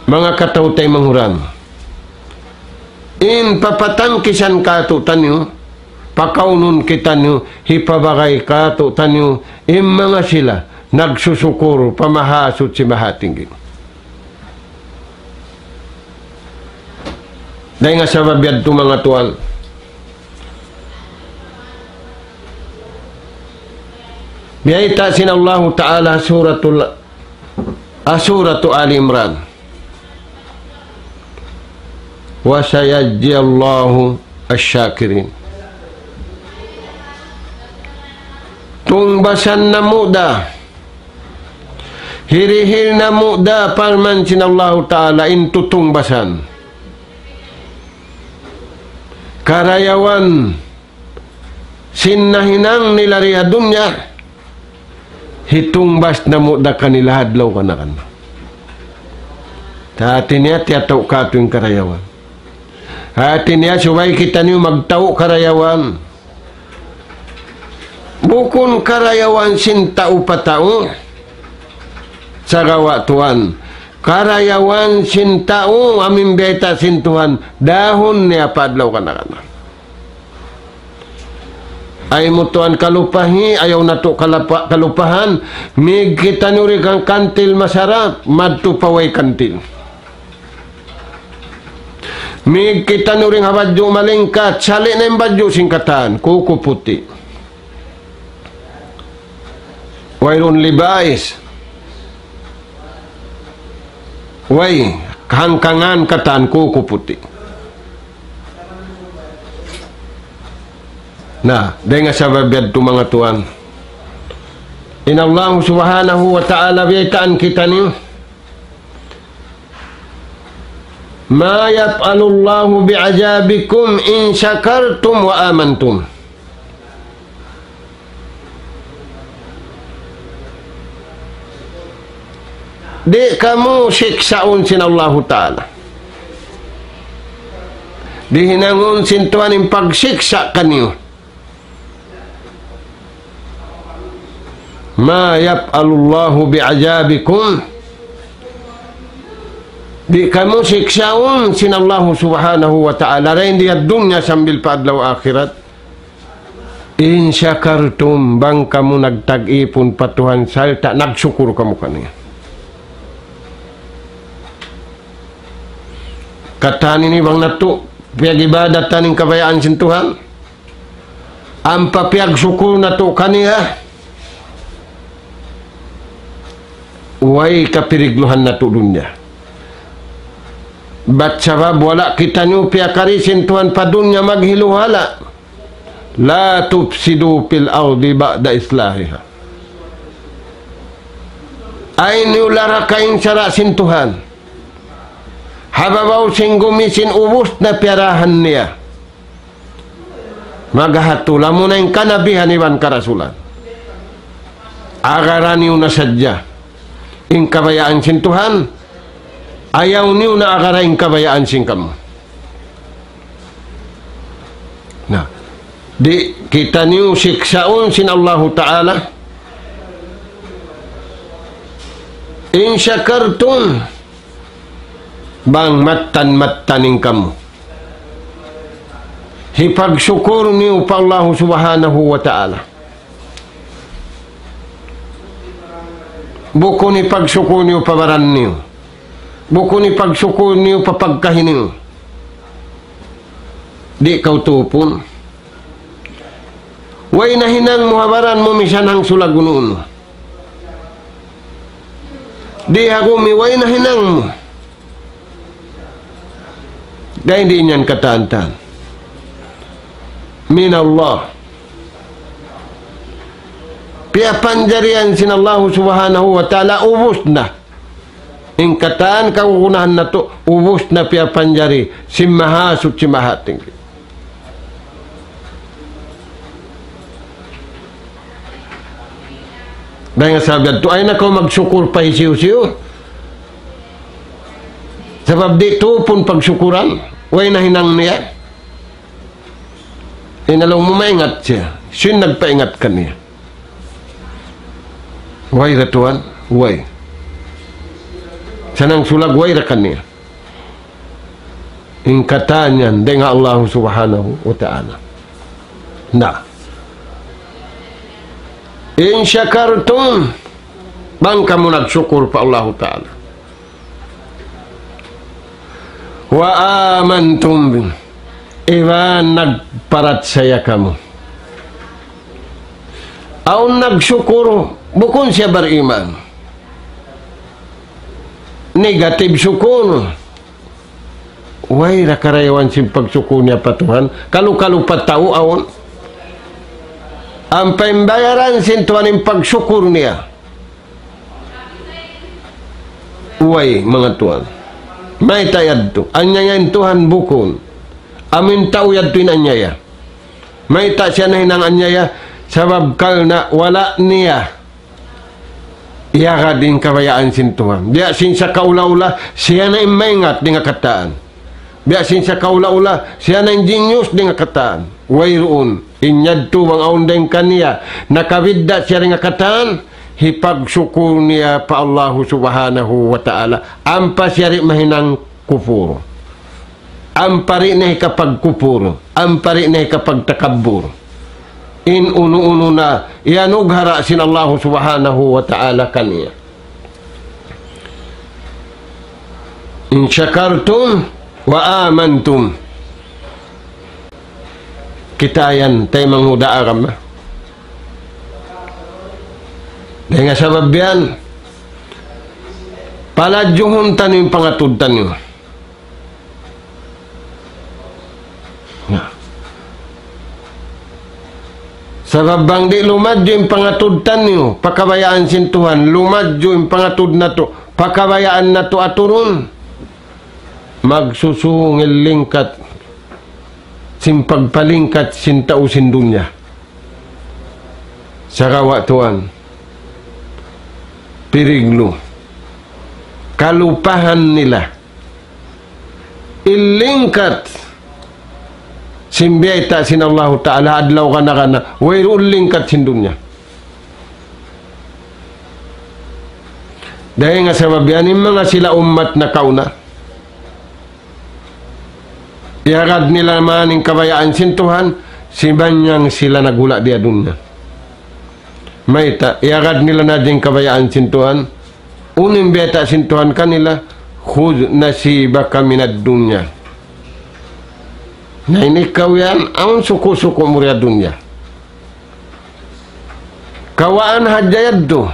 manga kataw-taymanghuran. In papatangkisan kātu'niyu, pakaunun kitaniyu, hipabagay kātu'niyu, in manga sila, nagsusukur, pa Mahasuchi Mahatinggi. Dayn ha sabab yadtu manga tuwan. Biyayta' sin Allahu Ta'ala suratul, ah, suratu Ali Imran. وسيجزي الله الشاكرين. Tungbasan namu' da. Hirihil namu' da parman sin Allahu Ta'ala in tutungbasan. Karayawan sin nahinang nila di ha dunya, hitungbas namu' da kanila ha adlaw kanakan. Hati niya tiyatau' katu' in karayawan. Hati niya subay kitaniyu magtau' karayawan. Bukun karayawan sin tau pa tau. Sagawa' Tuhan. Karayawan sin tau amu in biyayta' sin Tuhan. Dahun niya pa adlaw kanakan. Ay mu tuwan kalupahi, ayaw natu' kalapa-, kalupahan, mig kitaniyu ri kan kantil masarap, madtu pa way kantil. Mig kitaniyu ri ha badju' malingkat, sali' na in badju' sin katan, kuku puti'. Wayruun libais. Way, kahangkangan katan kuku puti'. Na, dayn ha sabab yadtu manga tuwan. In Allah subhanahu wa ta'ala biyaytaan kitaniyu. ما يفعل الله بعذابكم إن شكرتم وآمنتم. Di' kamu siksaun sin Allahu Ta'ala. Di' hinangun sin Tuhan in pagsiksa' kaniyu. ما يفعل الله بعذابكم. Di' kamu siksaun sin Allahu Subhanahu wa Ta'ala. Dayn di ha dunya sambil pa adlaw akhirat. إن شكرتم, bang kamu nagtag-ipun pa Tuhan sarta' nagsukur kamu kaniya. Katan ini bang natu' piyag-ibadatan in kabayaan sin Tuhan. Ampa piyagsukur natu' kaniya. Way kapirigluhan natu' dunya. Bat sabab wala' kitaniyu piyakari sin Tuhan pa dunya maghiluhala'. لا تفسدوا في الأرض بعد إصلاحها. Ayaw niyu laraka in sara' sin Tuhan. Ha babaw sin gumi sin ubus na piyarahan niya. Magahatu lamuna in kanabihan iban karasulan. Agara niyu na sadja in kabayaan sin Tuhan. Ayaw niyu na agara in kabayaan sin kamu. Na, di' kitaniyu siksaun sin Allahu Ta'ala. إن شكرتم, bang mattan-mattan in kamu hipagsukur niyu pa Allahu Subhanahu wa Ta'ala. Bukun hipagsukur niyu pa baran niyu. Bukun hipagsukur niyu pa pagkahi niyu. Di' kaw tupun. Way nahinang mu ha baran mu misan hangsulag unu-unu. Di' ha gumi way nahinang mu. Dayn di' in yan katan-katan. من الله. Piyapanjari yan sin Allahu Subhanahu wa Ta'ala, ubus na. In katan kagunahan natu', ubus na piyapanjari sin Mahasuchi Mahatinggi. Dayn ha sabab yadtu, ayaw na kaw magsukur pa hisiyu-siyu. Sabab di' tupun pagsukuran, way nahinang niya. In laung mu maingat siya, siya in nagpaingat kaniya. Way ra tuwan, way. Sa' hangsulag way ra kaniya. In katan yan dayn ha Allah Subhanahu wa Ta'ala. Na. إن شكرتم, bang kamu nagsukur pa Allahu Ta'ala. وآمنتم, iban nagparachaya kamu. Awn nagsukur, bukun siya bariman. Negative sukur. Way da karayawan sin pagsukur niya pa Tuhan. Kalu-kalu pa tau awn. Ampa in bayaran sin Tuhan in pagsukur niya. Way, manga tuwan. Mayta' yadtu? Anyaya in Tuhan? Bukun. Amu in tau yadtu in anyaya. Mayta' siya nahinang anyaya? Sabab karna' wala' niya iyagad in kabayaan sin Tuhan. Biya' sin sakaula-ula, siya na in maingat dayn ha katān. Biya' sin sakaula-ula, siya na in genius dayn ha katān. Wayruun. In yadtu bang awn dayn kaniya nakabidda' siya dayn ha katān, hipagsukur niya pa Allahu Subhanahu wa Ta'ala. Ampa siya di' mahinang kupur. Ampa di' na hikapagkupur. Ampa di' na hikapagtakabbur. In unu-unu na iyanughara' sin Allahu Subhanahu wa Ta'ala kaniya. In shakartum wa amantum. Kita' yan, taymanghud ha agama. Dayn ha sabab yan, palajuhun taniyu in pangatud taniyu. Na. Sabab bang di' lumadju in pangatud taniyu pa kabayaan sin Tuhan, lumadju in pangatud natu' pa kabayaan natu' aturun, magsusūng in lingkat sin pagpalingkat sin tau sin dunya. Sagawa' tuwan, piriglu, kalupahan nila in lingkat sin biyayta' sin Allahu Ta'ala adlaw kana-kana, wayruun lingkat sin dunya. Dayn ha sabab yan in manga sila ummat nakauna, iyagad nila man in kabayaan sin Tuhan, simanjang sila nagula' di ha dunya. Mayta', iyagad nila na in kabayaan sin Tuhan, unu in biyayta' sin Tuhan kanila, خذ نصيبك من الدنيا. Na in ikaw yan, awn suku'-suku' mu di ha dunya. Kawaan hadja yadtu.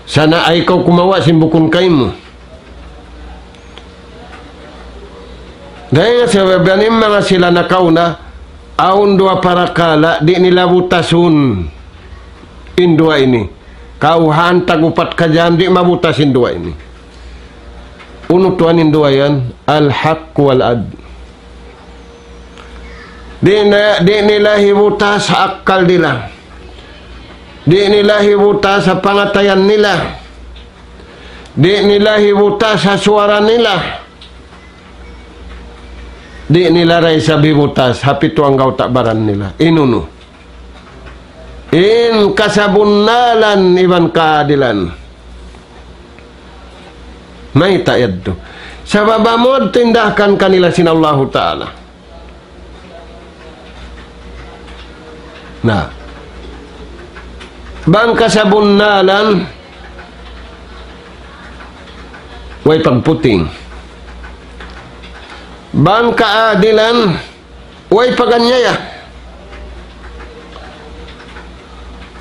Sa' na ayaw kaw kumawa' sin bukun kaymu. Dayn ha sabab yan in manga sila nakauna, awn duwa parakala', di' nila butasun in duwa ini. Kawhaan tag-upat ka jam, di' mabutas in duwa ini. Unu tuwan in duwa yan? الحق والعدل. Di' na, di' nila hibutas ha akkal nila. Di' nila hibutas ha pangatayan nila. Di' nila hibutas ha suwara nila. Di' nila da isab hibutas ha pitu anggawta' baran nila. In unu? In kasabunnalan iban kaadilan. Mayta' yadtu? Sabab amu yadtu in daakan kanila sin Allahu Ta'ala. Na. Bang kasabunnalan, way pagputing. Bang kaadilan, way pag-anyaya.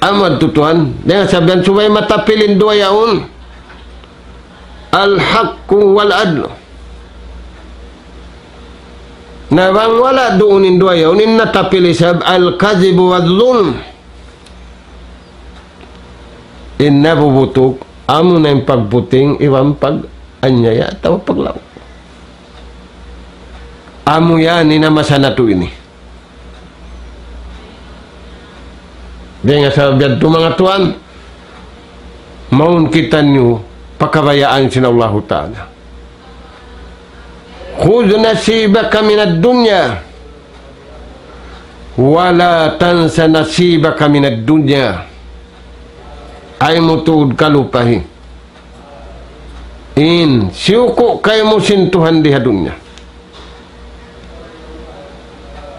Amu yadtu tuwan, dayn ha sabab yan subay matapil in duwa yaun. الحق والعدل. Na bang wala' duun in duwa yaun, in natapil isab الكذب والظلم. In nabubutuk, amuna in pagputing, iban pag-anyaya, atawa paglaung. Amu yan in ha masa natu' ini. Dayn ha sabab yadtu manga tuwan, mawn kitaniyu pa kabayaan sin Allahu Ta'ala. خذ نصيبك من الدنيا ولا تنس نصيبك من الدنيا. Ayaw mu tuud kalupahi in siyuku' kaymu sin Tuhan di ha dunya.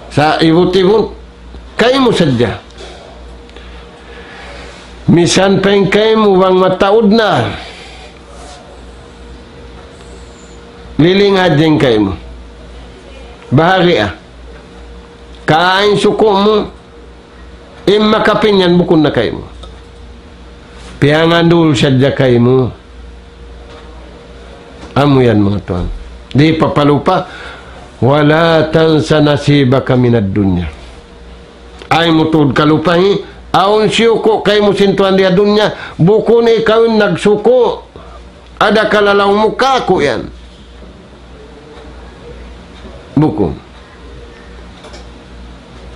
Sa' ibut-ibut kaymu sadja. Misan pa in kaymu bang mataud na, liling hadja in kaymu. Bahagia. Kain suku' mu, In makapin yan bukun na kaymu. Piyangandul sadja kaymu. Amu yan, manga tuwan. Di' papalupa. ولا تنس نصيبك من الدنيا. Ayaw mu tuud kalupahi, awn siyuku' kaymu sin Tuhan di ha dunya, bukun ikaw in nagsuku'. Ada kalalaw mu kaku' yan. Bukun.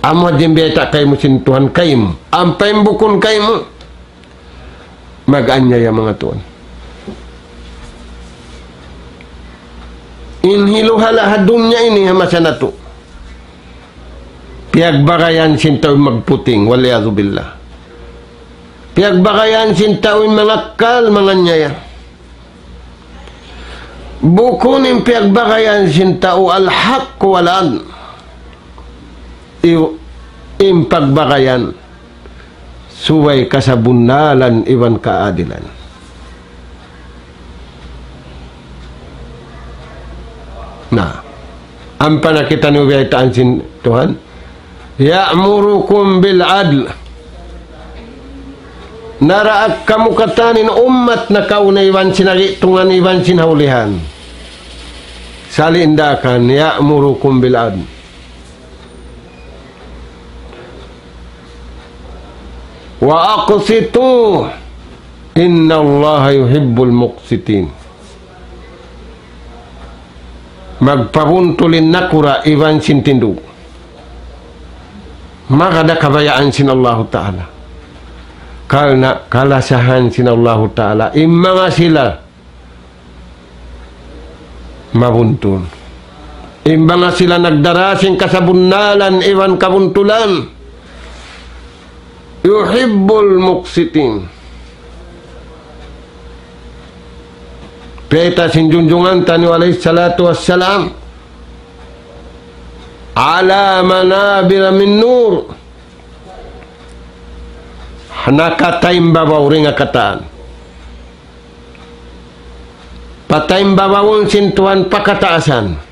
Amu hadja in biyayta' kaymu sin Tuhan kaymu. Ampa in bukun kaymu. Mag-anyaya, manga tuwan. In hiluhala' ha dunya ini ha masa natu'. Piyagbagayan sin tau in magputing, والعياذ بالله. Piyagbagayan sin tau in mangakkal, manganyaya. Bukun in piyagbagayan sin tau الحق والعدل. Iyu, in pagbagayan subay kasabunnalan iban kaadilan. Na, ampa na kitaniyu biyaytaan sin Tuhan, يأمركم بالعدل. Naraak kamu katan in ummat nakauna iban sin agitungan iban sin haulihan. Sali' in daakan, يأمركم بالعدل. وأقسطوا إن الله يحب المقسطين. Magpabuntul in nakura' iban sin tindug. Maka da kabayaan sin Allahu Ta'ala. Karna' kalasahan sin Allahu Ta'ala. In manga sila mabuntul. In manga sila nagdara sin kasabunnalan iban kabuntulan. يحب المقسطين. Piyayta' sin junjungan taniyu alayhi salatu wassalam, على منابر من نور. Nakataimbabaw dayn ha katan. Pataimbabawn sin Tuhan pa kataasan.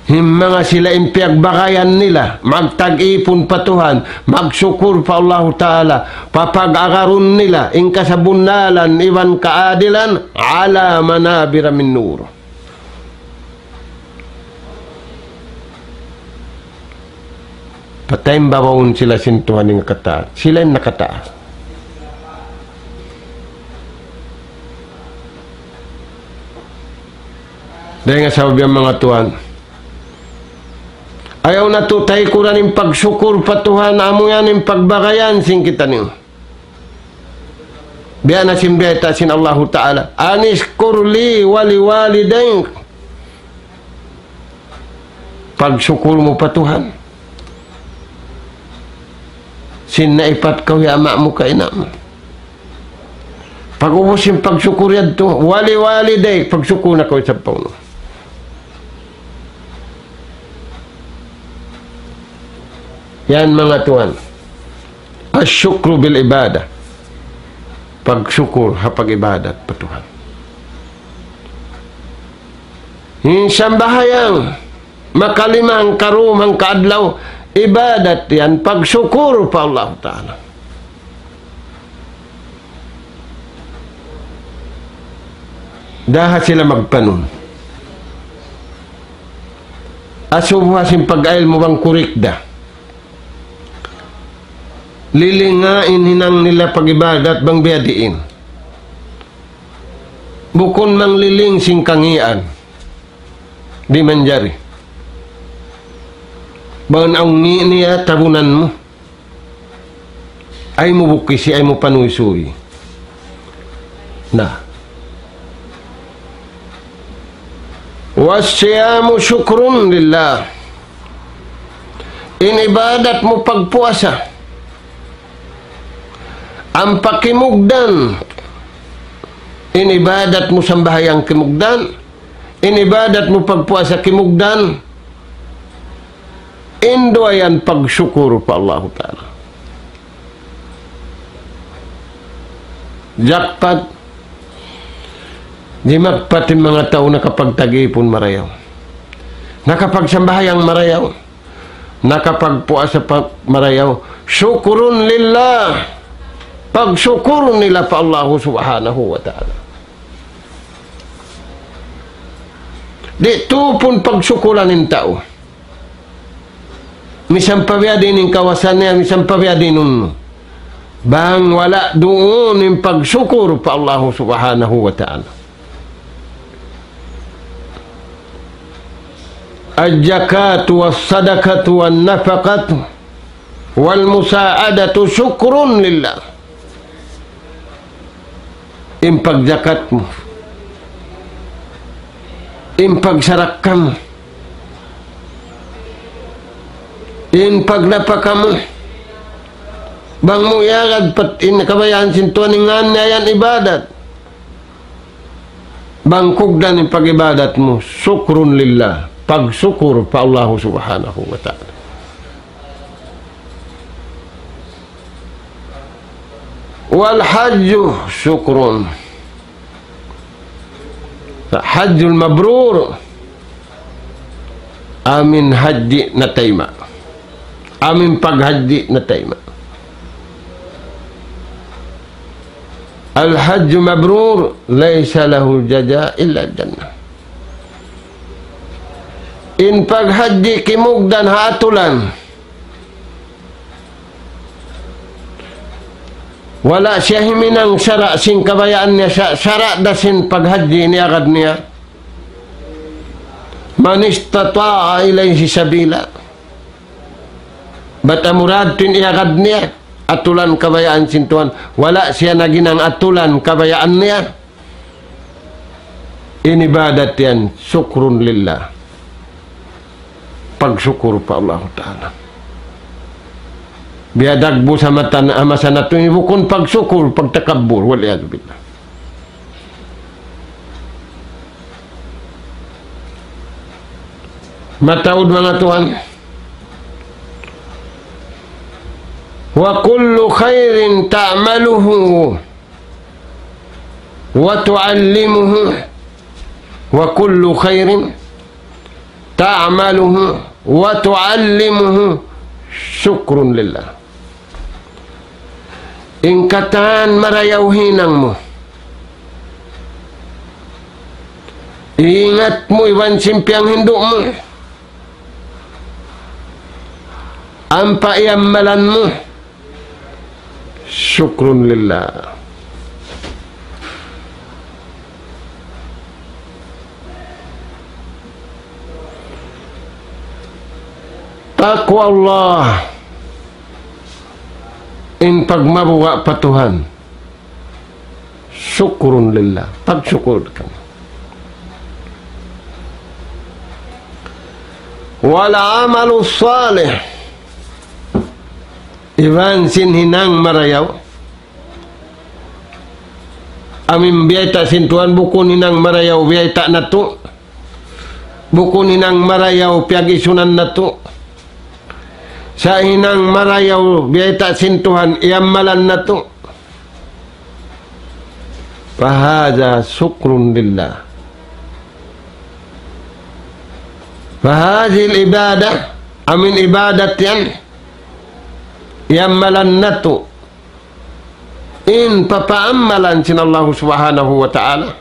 In manga sila in piyagbagayan nila, magtag-ipun pa Tuhan, magsukur pa Allahu Ta'ala, papag-agarun nila in kasabunnalan iban kaadilan, على منابر من نور. Pataimbabawn sila sin Tuhan in katan. Sila in nakataas. Dayn ha sabab yan, manga tuwan, ayaw natu' taykuran in pagsukur pa Tuhan, amu yan in pagbagayan sin kitaniyu. Biya' na sin biyayta' sin Allahu Ta'ala, أن اشكر لي ولوالديك. Pagsukur mu pa Tuhan sin naipat kaw hi ama' mu, ka ina' mu. Pag'ubus sin pagsukur yadtu, ولوالديك, pagsukur na kaw isab pa unu. Yan, manga tuwan. الشكر بالعبادة. Pagsukur ha pag-ibadat pa Tuhan. In sambahayang makalima hangka dum hangka adlaw, ibadat yan, pagsukur pa Allah Ta'ala. Daha sila magpanun. Asubu ha sin pag-ilmu' bang kurik da. Lilinga in hinang nila pag-ibadat bang biya' diin. Bukun mangliling sin kangīan. Di' manjari. Bang awn ngi' niya tabunan mu. Ayaw mu bukisi, ayaw mu panuysuy. Na. والصيام شكر لله. In ibadat mu pagpuasa. Ampa kimugdan. In ibadat mu sambahayang kimugdan. In ibadat mu pagpuasa kimugdan. In duwa yan pagsukur pa Allahu Ta'ala. Jackpot. Di' magpati manga tau nakapagtag-ipun marayaw. Nakapagsambahayang marayaw. nakapagpuasa pa marayaw, شكر لله. Pagsukur nila pa Allahu Subhanahu wa Ta'ala. Di' tuud pagsukuran in tau. Misan pa biya' diin in kawasa niya, misan pa biya' diin unu. Bang wala' duun in pagsukur pa Allahu Subhanahu wa Ta'ala. الزكاة والصدقة والنفقة والمساعدة شكر لله. In pagjakat mu, in pagsarakka mu, in pagnapaka mu, bang mu iyagad pa in kabayaan sin Tuhan, in ngan niya yan ibadat. Bang kugdan in pag-ibadat mu, شكر لله, pagsukur pa Allahu Subhanahu wa Ta'ala. والحج شكر. الحج المبرور, amu in hajji natayma'. Amu in paghajji natayma'. الحج المبرور ليس له جزاء إلا الجنة. In paghajji kimugdan ha atulan, wala' siya himinang sara' sin kabayaan niya, sa-, sara' da sin paghajji in iyagad niya. من استطاع إليه سبيلا. Bat amura tuud in iyagad niya, atulan kabayaan sin Tuhan, wala' siya naghinang atulan kabayaan niya. In ibadat yan, شكر لله. Pagsukur pa Allahu Ta'ala. Biya' dagbu sa matan, ah, masa natu' ini bukun pagsukur, pagtakabbur, والعياذ بالله. Mataud manga tuwan. وكل خير تعمله وتعلمه، وكل خير تعمله وتعلمه شكر لله. In katan marayaw hinang mu, ingat mu iban sin piyanghindu' mu, ampa iyammalan mu, شكر لله. Taqwa Allah, in pagmabuga' pa Tuhan. شكر لله. Pagsukur kamu. والعمل الصالح. Iban sin hinang marayaw. Amu in biyayta' sin Tuhan bukun hinang marayaw biyayta' natu'. Bukun hinang marayaw piyag-isunan natu'. Sa' hinang marayaw biyayta' sin Tuhan iyammalan natu'. فهذا شكر لله. فهذه العبادة, amu in ibadat yan, iyammalan natu'. In papaammalan sin Allahu Subhanahu wa Ta'ala.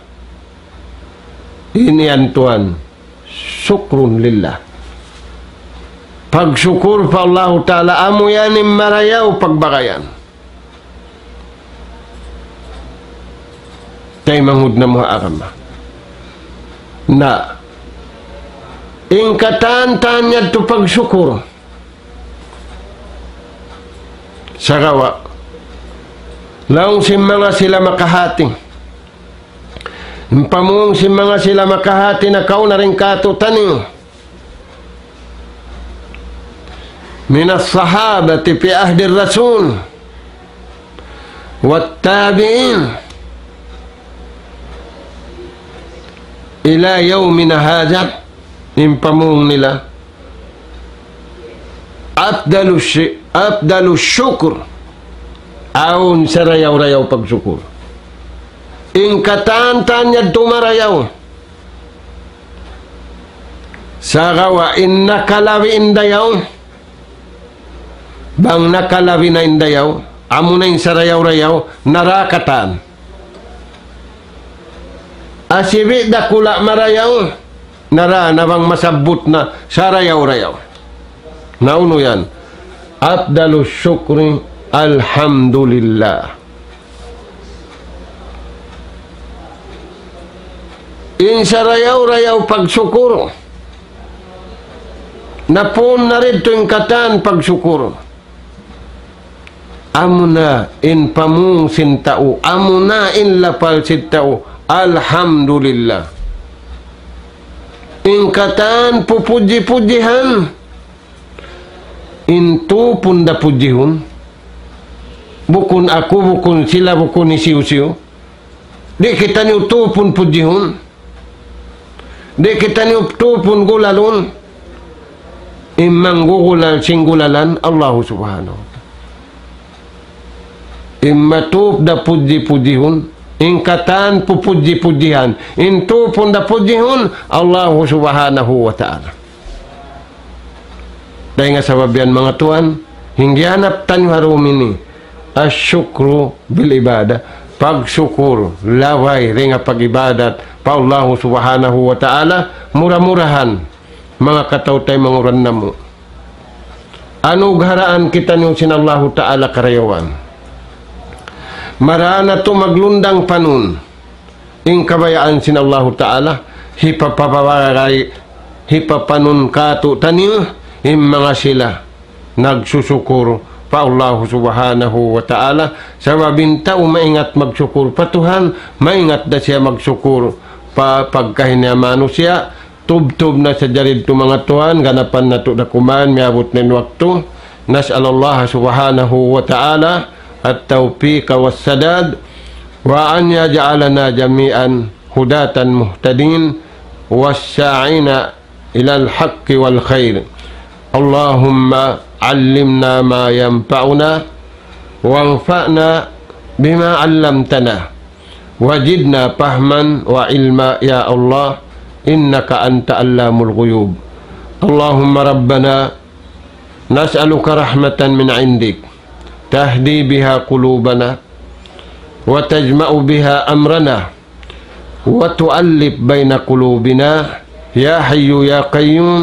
Ini yan tuwan, شكر لله. Pagsukur pa Allahu Ta'ala, amu yan in marayaw pagbagayan. Taymanghud namu' ha agama. Na, in katan-katan yadtu pagsukur. Sagawa', laung sin manga sila makahati. In pamung sin manga sila makahati nakauna dayn kātu'niyu. من الصحابة في عهد الرسول والتابعين إلى يومنا هذا, in pamung nila, أفضل الش-, أفضل الشكر, awn sarayaw-rayaw pagsukur. In katan-katan yadtu marayaw. Sagawa' in nakalabi in dayaw, Bang nakalabi na in dayaw, amuna in sarayaw-rayaw, nara katan. Asibi' dakula' marayaw, nara na bang masabbut na sarayaw-rayaw. Na unu yan? Afdalu shukri, alhamdulillah. In sarayaw-rayaw pagsukur, napun na rin tu in katan pagsukur. Amuna in pamung sin tau, amuna in lapal sin tau, alhamdulillah. In katan pupudji-pudjihan, in tupun da pudjihun. Bukun aku, bukun sila, bukun hisiyu-siyu. Di' kitaniyu tupun pudjihun. Di' kitaniyu tupun gulalun. In manggugulal sin gulalan Allahu Subhanahu wa Ta'ala. In matup da pudji-pudjihun, in katan pupudji-pudjihan, in tupun da pudjihun Allahu Subhanahu wa Ta'ala. Dayn ha sabab yan, manga tuwan, in giyanap taniyu ha dum ini, ash-shukru bil ibadah, pagsukur, labay dayn ha pag-ibadat pa Allahu Subhanahu wa Ta'ala. Mura-murahan, manga kataw-taymanghuran namu', anugaraan kitaniyu sin Allahu Ta'ala karayawan. Mara natu' maglundang panun in kabayaan sin Allahu Ta'ala, hipapabagay, hipapanun kātu'niyu in manga sila nagsusukur pa Allahu Subhanahu wa Ta'ala. Sabab in tau maingat magsukur pa Tuhan, maingat da siya magsukur pa pagkahi niya manusiya'. Tubtub na sadja didtu, manga tuwan, ganapan natu' da kuman, miyabut na in waktu. نسأل الله سبحانه وتعالى التوفيق والسداد، وأن يجعلنا جميعا هداة مهتدين، والساعين إلى الحق والخير. اللهم علمنا ما ينفعنا، وانفعنا بما علمتنا، وزدنا فهما وعلما يا الله، إنك أنت علام الغيوب. اللهم ربنا نسألك رحمة من عندك تهدي بها قلوبنا وتجمع بها أمرنا وتؤلف بين قلوبنا يا حي يا قيوم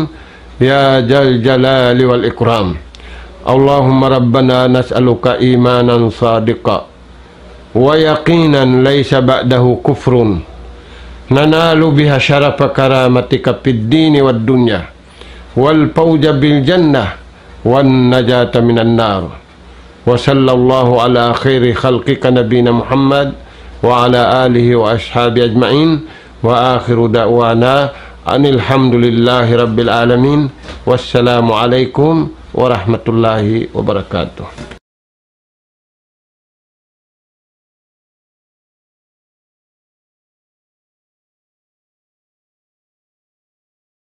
يا ذا الجلال والإكرام. اللهم ربنا نسألك إيمانا صادقا ويقينا ليس بعده كفر، ننال بها شرف كرامتك في الدين والدنيا، والفوز بالجنة، والنجاة من النار. وصلى الله على خير خلقك نبينا محمد وعلى آله وأصحابه أجمعين. وآخر دعوانا أن الحمد لله رب العالمين. والسلام عليكم ورحمة الله وبركاته.